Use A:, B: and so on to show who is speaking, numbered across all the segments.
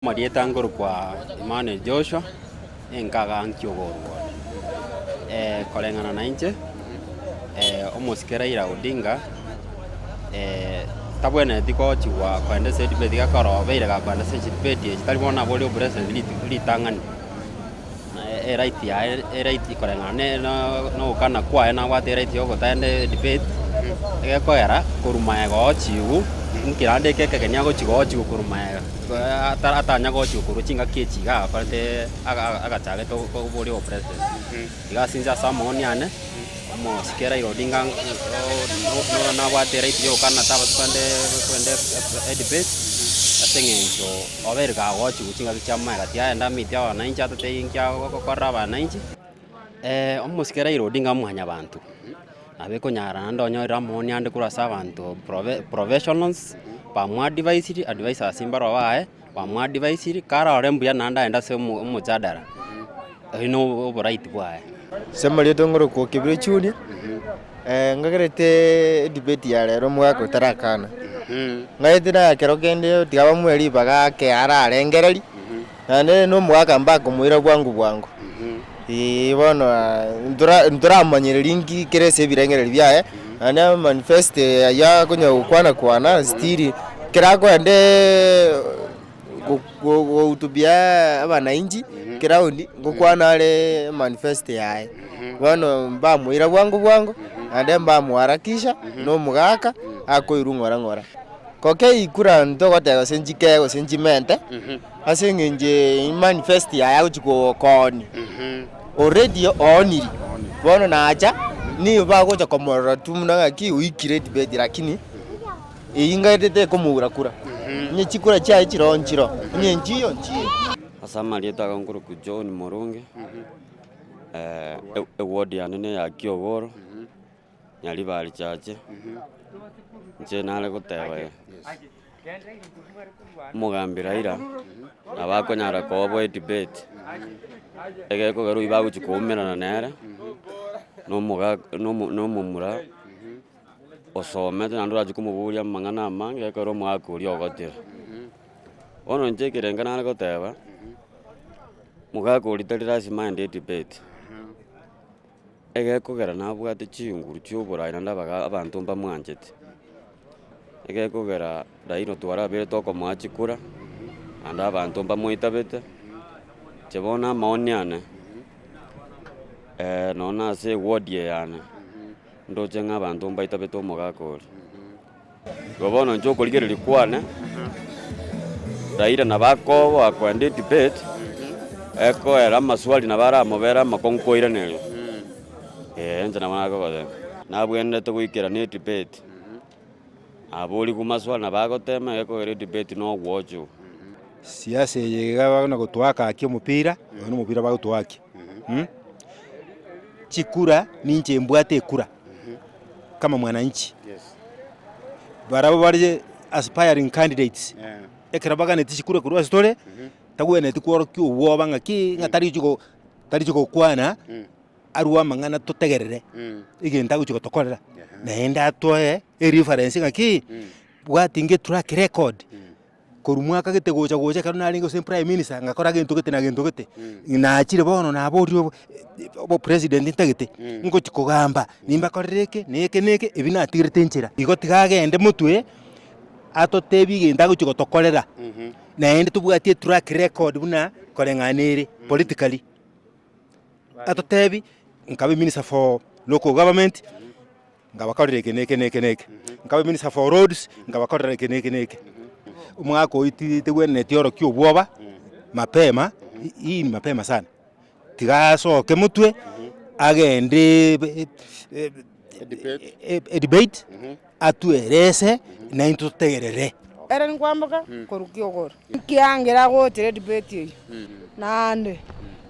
A: Amarieta nkorokwa Emmanuel Joshua, enkaga nkiogorwa one. Koreng'ana na inche, omosike Raila Odinga tabwenereti gochigwa kogenda ase edebate gekogera obeire gakoenda ase chidebate echi tari bono nabo ore opresident rituko ritang'ani. Eright yaye eright koreng'ana ne na ogokana kwaye nabwate eright ya ogotaenda edebate, egekogera korwa magega oochigwe, inki naende eke ekegeni agochi goochigwa korwa magega ata atanya gochigwa korwa chingaki echi iga akorete aga agachagete oboria obopresident. Iga ase inche ase amaoni ane, omosike Raila Odinga nabwate eright ya ogokana tabasa kogenda kogenda edebate, ase eng'encho obeire kagochigwa chingaki chia magega tiaenda amiti abananchi atatebie inki agokorera abananchi. Omosike Raila Odinga mwanyabanto, nabo ekonyara naende onyorire amaoni ande korwa ase abanto professionals, bamoadviseiri, advisers mbaroo baye, bamoadviseiri, karore mbuya naende aende ase omojadala, oyio na oboraiti bwaye.
B: Ase amarieta ngorokwa Kebiro Junior, ngagerete edebate ya rero omogaka otarakana, ng'aete na ekero kende tiga bamoe ribaga ake ararengereria, naende na omogaka mbakomoira bwango bwango, eeh bono ntora ntoramanyereria nki kere ase ebirengererio biaye, naende amanifesto aywo akonya gokwana kwana still ekero akoendeeee gohutubia abananchi ground ngokwana are manifesto yaye. Bono mbamoira bwango bwango, naende mbamoharakisha na omogaka akoirwa ng'ora ng'ora. Kokei kura ntogoteba gose nchikee gose nchimente, ase eng'encho emanifesto yaye agochi koonia, already ooniri, bono nacha nigo bagocha komorora tu buna ng'aki oikire edebate lakini. Eyio ngaetete ekomoura kura, onye chikura chiaye chiroo nchiroo, onye nchiyo nchiyo.
C: Ase amarieta aya nkorokwa John Moronge, eward yane na eya Kiogoro, Nyaribari Chache, inche nare goteba iga, omogambi Raila nabo akonyara koba edebate, egekogera oywo bagochia koumerana nere, na omogaka na omo na omomura. osomete naende orachie komoboria amang'ana amange ekero omwaka oria ogotire. Bono inche ekerengo nare goteba, mogaka oria tari lasima aende edebate, egekogera nabwate chinguru chia oborai naende abaga abanto mbamwanchete, egekogera Raila twarabeire tokomoa chikura, naende abanto mbamoitabete, inche bono amaoni ane, nonye na ase eward eye yane. Ndoche ng'a abanto mbaitabete omogaka oria. Igo bono inche okorigereria kwane, Raila nabo akoboa koenda edebate, ekoera amaswali nabo aramobere amakong'u koiraneria. Eeh inche nabo nakogotebia. Nabwenerete goikerana edebate, aborigwe maswali nabo agotema ekogera edebate na ogwochwa.
D: Siasa eye iga bono gotoaka akia omopira, oyo na omopira bagotoakia mh. Chikura ninche mbwate ekura kama mwananchi, barabwo bare aspiring candidates, ekero baganeti chikura korwa ase tore, tagwenereti kworokia obwoba ng'aki ng'a tari gochi tari gokwana arwe amang'ana totegerere egento agochi gotokorera, naende atoe ereference ng'aki bwati nge track record. Korwa mwaka gete gocha gocha ekero narenge gose prime minister ngakora gento gete na gento gete, nachire bono naborire obo obopresident ntagete, ngochi kogamba nimbakorere eke na eke na eke ebi natigerete enchera. Igo tiga agende motwe, atotebie egento agochi gotokorera, naende tobwati etrack record buna koreng'ana ere politically. Atotebie, nkabe minister for local government. Nkabakorera eke na eke na eke na eke, nkaba minister for roads, nkabakorera eke na eke na eke. Omwaka oyio ti tegwenereti orokia obwoba, mapema, hii ni mapema sana. Tiga asoke motwe, agende edebate, atuerese, naintwe totegerere.
E: Ere nkwamboka korwa kiogoro. Ekiagera agochera edebate eyio, naende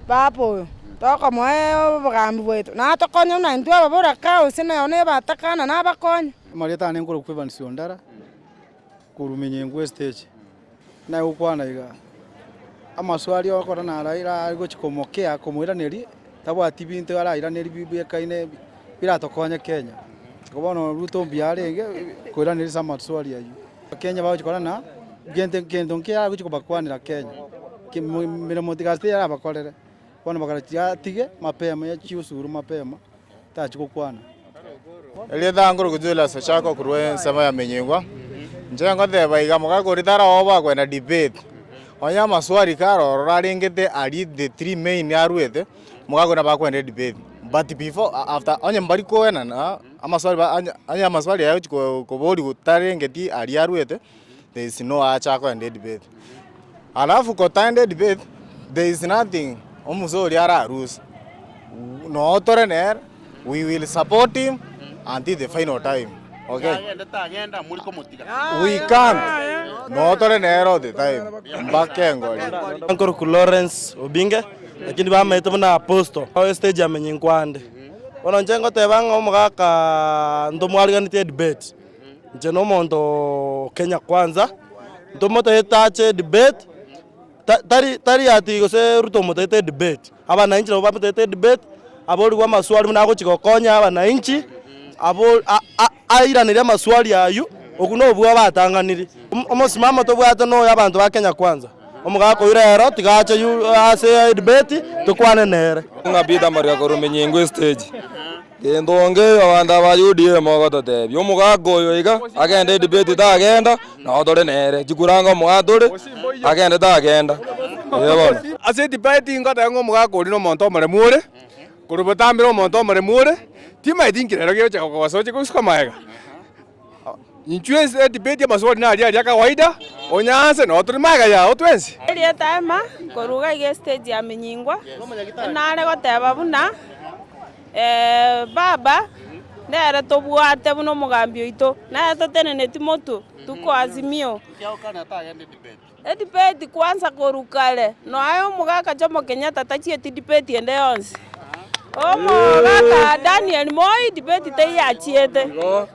E: papa oyo tokomoa obogambi bwaito, natokonye buna intwe ababoraka gose nonya na ebatakana nabakonye.
F: Amarieta ane nkorokwa Evans Ondara, korwa Minyingu Estage. Naye gokwana iga, amaswali ogokora na Raila are gochia komokea komoiraneria, tabwati binto arairanerie bibuekaine biratokonye Kenya. Igo bono Ruto mbuya arenge koiraneria ase amaswali aywo. Kenya bagochia korora na. Gento gento nki agochia kobakwanera Kenya, ki meremo gasi teiyo arabakorere, bono bakara atige mapema yachie osuru mapema, tachia gokwana.
G: Erieta nkorokwa Julius Ochako korwa ensemo ya Menyigwa, inche ngoteba iga mogaka tara obo akoenda debate, onye amaswali kare ororo arengete aria the three main arwete, mogaka oria nabo akoenda edebate. But before after onye mbari koenana amaswali ba onye onye amaswali aya agochi ko koboriwa tarengeti aria arwete, there is no acha akoenda edebate. Alafu kotaenda edebate, there is nothing omusa oria araruse, noo tore nere, we will support him until the final time, okay. We can't, noo tore nere all the time mpaka engori.
H: Nkorokwa Lawrence Obinge, lakini bamaete buna Apostle, estage amenye nkwande. Bono inche ngoteba ng'a omogaka ntomwariganetie edebate. Inche nomonto o Kenya Kwanza, ntomotebete ache debate, ta- tari tari ati gose Ruto omotebete debate, abananchi nabo bamotebete debate, aborigwe amaswali buna agochi gokonya abananchi, abo a- a- airanerie amaswali aywo, okwo na obwo abatang'aniri. Omosimamo tobwate noyo abanto ba Kenya Kwanza, omogaka oyio rero tiga ache yu ase edebate, tokwane nere.
I: Ng'a Peter Maria korwa Minyingo estage. Gento nkeiyo abanto aba UDA mogototebia, omogaka oyo iga agende edebate tagenda, nao tore nere, chikura ngomoa tore, agende tagenda, ee bono.
J: Ase edebate ngoteba ng'a omogaka oria nomonto omoremu ore, korwa botambe nomonto omoremu ore, timaeti inki rero gegocha gokogosa oche gosuka magega. Inchuo ense edebate amaswali naria aria kawaida, onyanse noo tore magega yao twensi.
E: Erieta Emma, korwa iga iga estage ya Menyingwa, nare goteba buna. Baba nere tobwate buna omogambi oito, nere toteneneti motwe, tuko Azimio. Edebate kwanza korwa kare, nonya omogaka Jomo Kenyatta tachieti debate ende yonsi. Omogaka Daniel Moi debate teiyo achiete.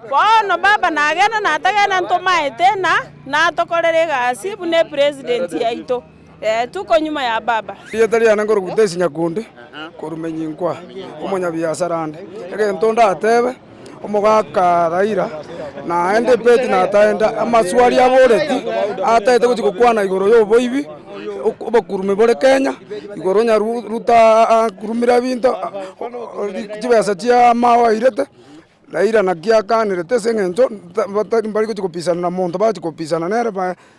E: Bono baba nagenda natagenda ntomaete na natokorere egasi buna epresident yaito. Ee, tuko nyuma ya baba.
F: Erieta riane nkorokwa Tesi Nyakundi, korwa Menyinkwa, omonyabiasara ande. Egento ndatebe, omogaka Raila, naende ebeti nataenda, amaswali aboreti, ataete gochia gokwana igoro ya oboibi, obokurumi bore Kenya, igoro onye Ruto akurumire ebinto, chibesa chia amawe airete. Raila naki akanerete ase eng'encho batari mbari gochia kopisana na monto bagochia kopisana nere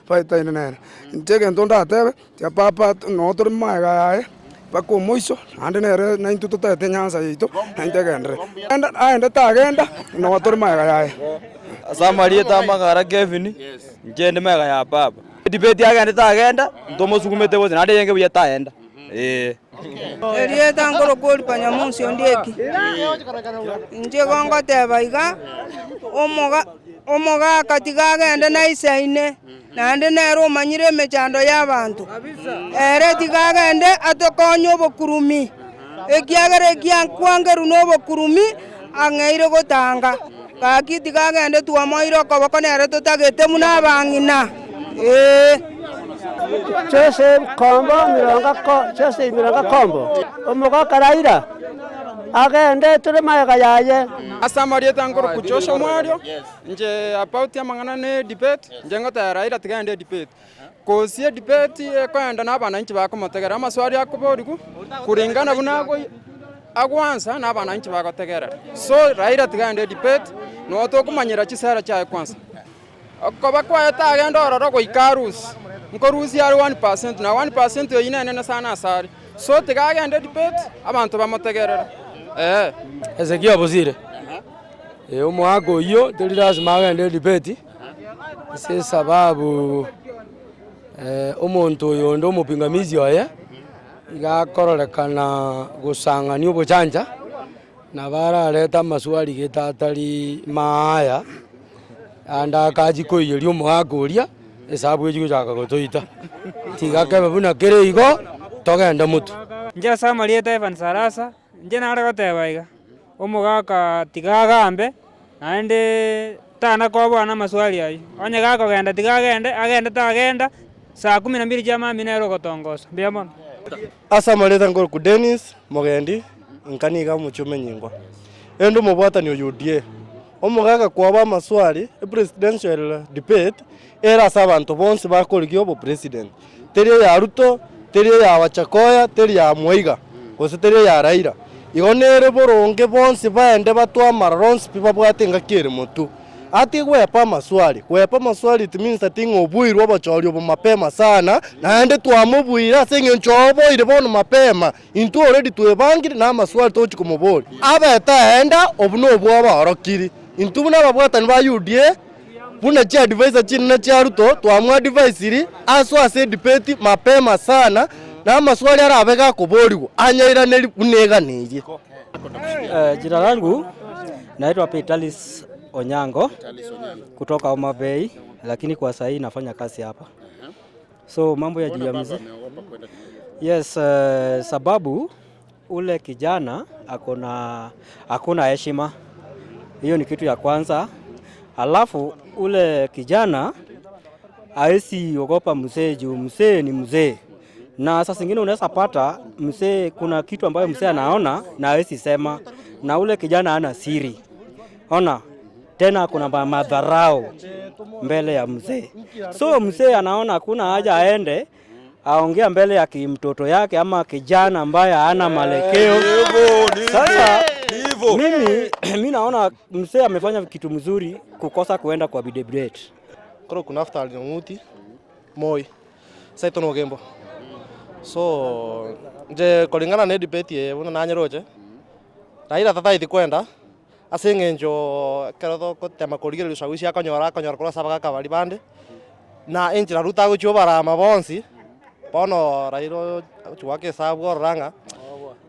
F: baetaine nere. Inche egento ndatebe, tiga papa noo tore magega yaye mpaka omoiso, naende nere naintwe totaete enyansa yaito, naintwe egenderere. Aende tagenda, noo tore magega yaye.
I: Ase amarieta amagara Kevin, inche inde magega ya baba. Debate agendete agenda, ntomosugumete gose naende eyenge buya taenda, eh.
E: Erieta nkorokwa Oripa Nyamunsi Ondieki. Inche igo ngoteba iga, omoga omogaka tiga agende naisaine, naende nere omanyire emechando y'abanto. Ere tiga agende atokonye obokurumi, ekiagera ekiankwangerwa na obokurumi, ang'eire gotanga. Gaki tiga agende twamoeire okoboko nere totagete buna abang'ina, ee.
K: Joseph Kombo Mironga Ko Joseph Mironga Kombo, omogaka Raila, agende tore magega yaye.
L: Ase amarieta nkorokwa Joshua Mwario, inche about amang'ana ne edebate, inche ngoteba Raila tiga aende edebate. Gose edebate ekoenda na abananchi bakomotegerera amaswali akoborigwa, kulingana buna agoi. Agwansa na abananchi bagotegerera. So Raila tiga aende debate, noo tokomanyera chisera chiaye kwanza. Okoba kwaye tagenda ororo goika arusie, nkorusia are one percent na one percent eyio nenene sana asare. So tiga agende debate, abanto bamotegerere ee.
H: Hezekia Bosire, ee omwaka oyio teri lasima agende edebate, ase esababu omonto oyo onde omopingamizi oye. Iga akororekana gosang'ania obochancha, nabo ararete amaswali gete atari maaya, naende akachia koiyeria omogaka oria, esabu echia gochaka gotoita. Tiga kebe buna kere igo, togende motwe.
L: Inche ase amarieta Evans Arasa, inche nare goteba iga, omogaka tiga agambe, naende tana koboa na amaswali aywo, onye gakogenda tiga agende, agende tagenda, saa kumi na mbili chia mambia nere ogotongosa, mbuya mono.
H: Ase amarieta nkorokwa Dennis Mogendi, nka niga omochie omenyingwa. Ende omobwatani o UDA. Omogaka kwabo amaswali, epresidential debate ere ase abanto bonsi bakorigia obopresident. Teri eya Ruto, teri eya Wajackoyah, teri ya Mwaiga, gose teri eya Raila. Igo nere boronge bonsi baende batwe amaroro onsi pi babwate engaki ere motwe. Ati gwepa amaswali, gwepa amaswali it means that ng'a obuirwe obochori obo mapema sana, naende twamobuire ase eng'encho oboire bono mapema, intwe already twebangire na amaswali togochia komoboria. Abete aenda, obu nobwo obaorokiri. Intwe buna ababwatani ba UDA, buna chiadvisor chinene chia Ruto, twamoadvisiri asoe ase edebate mapema sana, na amaswali arabe gakoborigwa anyairaneri buna eganeirie.
A: Jina langu naitwa Vitalis Onyango kutoka Homa Bay, lakini kwa sahii nafanya kazi hapa. So mambo ya juu ya mzee. Yes, sababu ule kijana akona hakuna heshima. Hiyo ni kitu ya kwanza. Alafu ule kijana haezi ogopa mzee juu mzee ni mzee. Na saa zingine unaweza pata mzee, kuna kitu ambayo mzee anaona na hawezi sema, na ule kijana hana siri. Ona tena kuna madharau mbele ya mzee, so mzee anaona hakuna haja aende aongea mbele ya kimtoto yake ama kijana ambaye hana malekeo. Sasa mimi mi naona mzee amefanya kitu mzuri kukosa kuenda kwa debate.
H: Koro Naftali Ong'uti Moi seito na Ogembo so inche koringana na edebate eye buna nanyeroche, Raila tataeti kwenda ase eng'encho ekero togotema korigereria ushawishi akonyora akonyora korwa ase abagaka baria bande, na enchera Ruto agochia obarama bonsi, bono Raila oyo agochia goaka esabu orora ng'a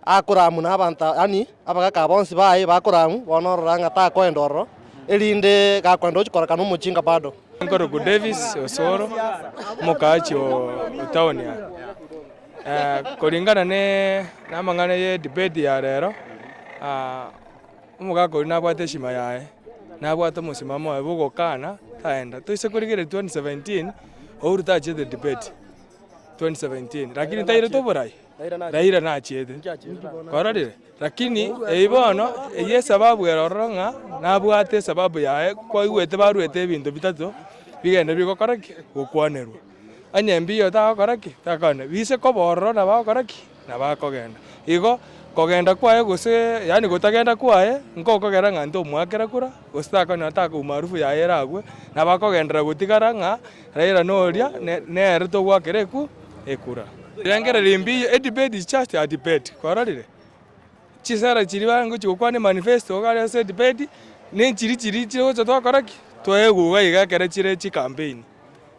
H: akoramu na abanto yaani abagaka aba bonsi baye bakoramu, bono orora ng'a takoenda ororo, erinde gakoenda ochia kororekana omochinga bado.
M: Nkorokwa Davis Osoro, omokaachi o town aa. Koringana ne amang'ana ye debate ya rero, omogaka oria nabwate heshima yaye, nabwate omosimamo oye bwa ogokana taenda. Toise korigereria 2017, Uhuru tachiete debate 2017, lakini tairete oborai, Raila nachiete, kwarorire? Lakini eyio bono, eyio esababu ere ororo ng'a nabwate esababu yaye kwaigwete baruete ebinto bitato bigende bigokora ki? Gokwanerwa. Onye mbiyo tagokora ki? Takogenda. Bise koba ororo nabo agokora ki? Nabo akogenda. Igo, kogenda kwaye gose yaani gotagenda kwaye, nkokogera ng'a ntomoakera kura, gose takonyora taka umaarufu yaye eragwe, nabo akogenderera gotigara ng'a Raila noria ne nere togoakera eku ekura. Rirengererio mbiyo, edebate is just a debate, kwarorire? Chisera chiria bagochi gokwana emanifesto iga aria ase edebate, ne nchiri chiria chigocha twakora ki? Twaegwa iga iga ekero chire chicampaign.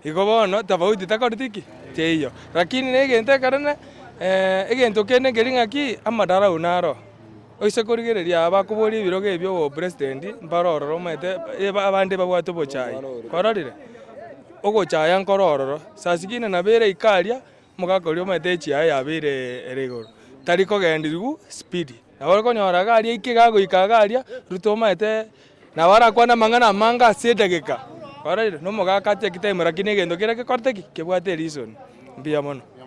M: Igo bono tofauti takoreti ki? Teiyo. Lakini na egento ekenene, egento kende nkeri ng'aki, amadarau naro. Oise korigereria aba bakoboria ebirogo ebi obopresident, mbare ororo omanyete abande babwate obochai, kwarorire? Ogochaya nkore ororo, saa zingine nabo ere ika aria, omogaka oria omanyete echiaye yabeire ere igoro, tari kogenderigwa speed. Nabo okonyora iga aria aike iga agoika iga aria, Ruto omanyete nabo arakwane amang'ana amange ase edageka, kwarorire? Na omogaka atake time lakini egento keria gekorete ki? Kebwate ereason. Mbuya mono.